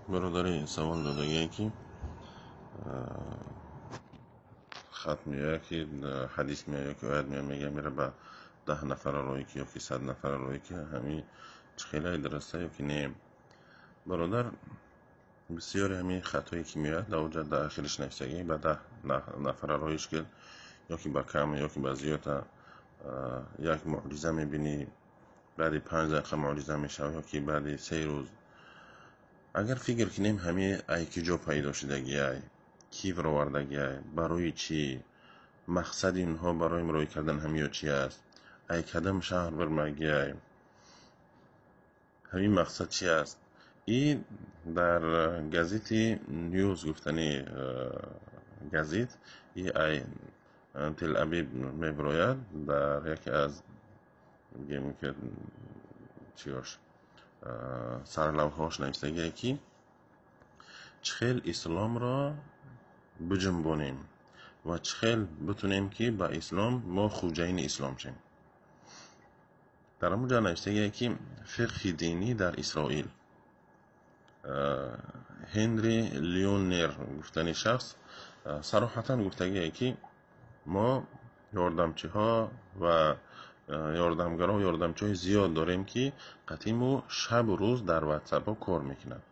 Бародари савол додагие, ки хат меояд, ки ҳадис меояд, ки оят меояд, мега, мера ба 10 нафара роҳӣ ки ёки 100 нафара роҳӣ ки, ҳамин чӣ хелае дуруста ё ки не? Бародар, бисёре ҳамин хатҳое ки меояд, дар оҷа дар ахириш нависагӣ, ба 10 нафара роҳиш кирд, ё ки ба кам, ё ки ба зиёда, як муъҷиза мебинӣ, баъди 5 дақиқа муъҷиза мешавад ё ки баъди 3 рӯз. Агар фикр кунем, ҳамин ай ки ҷо пайдо шудагиай, кӣ баровардагиай, барои чӣ, мақсади инҳо барои роҳӣ кардан ҳамиё чи аст, ай кадом шаҳр бирмагиай, ҳамин мақсад чи аст? И дар газети Ньюз гуфтани газет и ай Тел Абиб мебирояд, дар яке аз, бигем ки, чиёш, сарлавҳаош нависагие, ки чӣ хел исломро биҷунбонем ва чӣ хел битунем, ки ба ислом мо хуҷаини ислом шем. Дар ҳамон ҷо нависагие, ки фиқҳи динӣ дар Исроил, Ҳенри Леонер гуфтани шахс сароҳатан гуфтагие, ки мо ёрдамчиҳо ва ёрдамгаро, ёрдамчиҳои зиёд дорем, ки қатиму шабу рӯз дар Ватсапҳо кор мекунанд,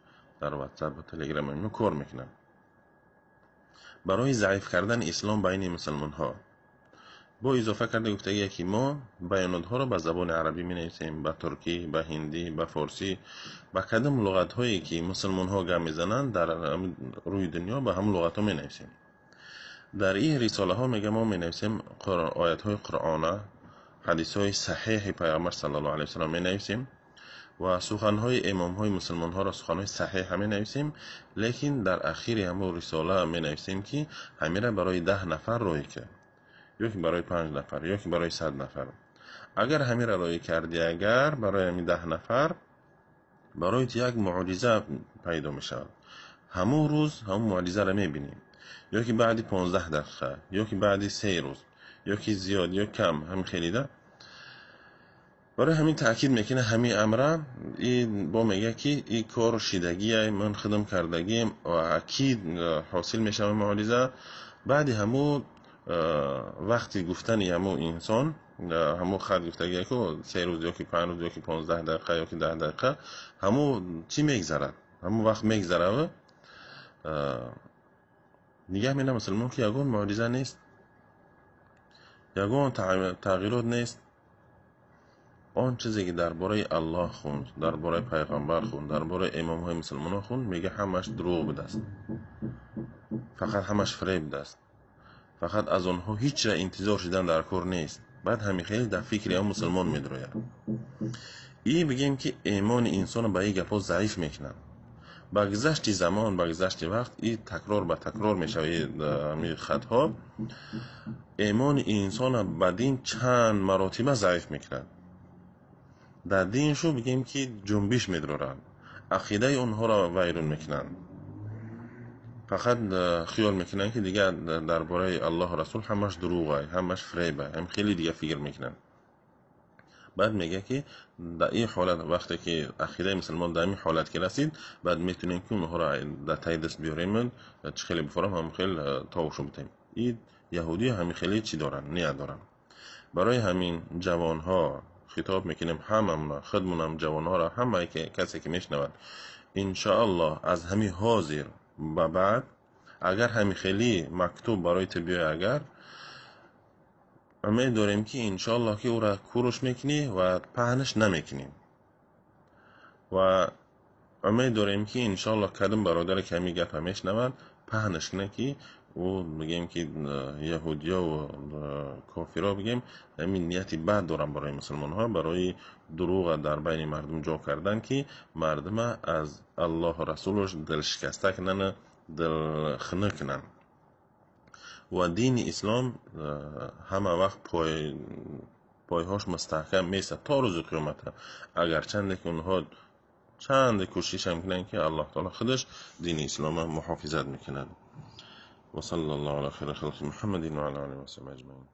дар Ватсап, Телеграм ино кор мекунанд барои заиф кардани ислом байни мусулмонҳо. Бо изофа карда гуфтагие, ки мо баёнотҳоро ба забони арабӣ менависем, ба туркӣ, ба ҳиндӣ, ба форсӣ, ба кадом луғатҳое ки мусулмонҳо гап мезананд дар рӯи дунё, ба ҳамон луғатҳо менависем. Дар ин рисолаҳо, мега, мо менависем оятҳои Қуръона, ҳадисҳои саҳеҳи Пайғамбар саллаллоҳу алайҳи васаллам менависем ва суханҳои имомҳои мусулмонҳоро, суханҳои саҳеҳа менависем, лекин дар ахири ҳамон рисола менависем, ки ҳамира барои 10 нафар роҳӣ кард, ё ки барои панҷ нафар, ё ки барои 100 нафар. Агар ҳамира роҳӣ кардӣ, агар барои ҳамин 10 нафар, барои ту як муъҷиза пайдо мешавад. Ҳамон рӯз ҳамон муъҷизаро мебинӣ, ё ки баъди 15 дақиқа, ё ки баъди 3 рӯз, ё ки зиёд ё кам, ҳамин хелида. Барои ҳамин таъкид мекунад ҳамин амра и бо мега, ки и кор шидагие, ман худам кардагием ва акид ҳосил мешавад муъҷиза. Баъди ҳамун вақти гуфтани ҳамун инсон, ҳамун хат гуфтагие, ку 3 рӯз, ё ки 5 рӯз, ё ки 15 дақиқа, ё ки 10 дақиқа, ҳамун чӣ мегзарад, ҳамун вақт мегзарад, нигаҳ менам мусулмон, ки ягон муъҷиза нест, ягон тағйирот нест. Он чизе ки дар бораи Аллоҳ хунд, дар бораи пайғамбар хунд, дар бораи имомҳои мусулмонон хунд, мега, ҳамаш дурӯғ будааст, фақат ҳамаш фиреб будааст, фақат аз онҳо ҳеҷ интизор шудан дар кор нест. Баъд ҳамин хел дар фикри он мусулмон медрояд. И бигем, ки имони инсонро ба ин гапҳо заиф мекунанд. Ба гузашти замон, ба гузашти вақт и такрор ба такрор мешавад ҳамин хатҳо, имони инсонро ба дин чанд маротиба заиф мекунад. Дар диншу, бигем, ки ҷунбиш медоранд, ақидаи онҳоро вайрон мекунанд. Фақат хиёл мекунанд, ки дигар дар бораи Аллоҳу Расул ҳамаш дурӯғай, ҳамаш фиребай, ҳам хеле дига фикр мекунанд. Баъд мега, ки дар ин ҳолат, вақте ки ақидаи мусулмон дар ин ҳолат ки расид, баъд метавонем, ки онҳоро дар таи даст биёрем, чӣ хеле бифорам, ҳам хел товушу битем. И яҳудӣ ҳамин хеле чӣ доранд, ният доранд. Барои ҳамин ҷавонҳо хитоб мекунем, ҳамамона, худмонам, ҷавонҳоро, ҳамае касе ки мешунавад, иншоаллоҳ, аз ҳамин ҳозир ба баъд, агар ҳамин хели мактуб барои ту биёяд, агар, умед дорем, ки иншоаллоҳ, ки ӯра куруш мекунӣ ва паҳнаш намекунӣ. Ва умед дорем, ки иншоаллоҳ, кадом бародаре ки ҳамин гапа мешунавад, паҳнаш кунад, ки ӯ, бигем, ки яҳудиёву кофиро, бигем, ҳамин нияти бад доранд барои мусулмонҳо, барои дурӯға дар байни мардум ҷо кардан, ки мардума аз Аллоҳу Расулаш дилшикаста кунанд, дилхина кунанд. Ва дини ислом ҳама вақт пойҳош мустаҳкам меистад то рӯзи қиёмата, агарчанде ки онҳо чанде кӯшишам кунанд, ки Аллоҳ таоло худаш дини ислома муҳофизат мекунад. وصلى الله على خير خلق محمد وعلى آله وصحبه أجمعين.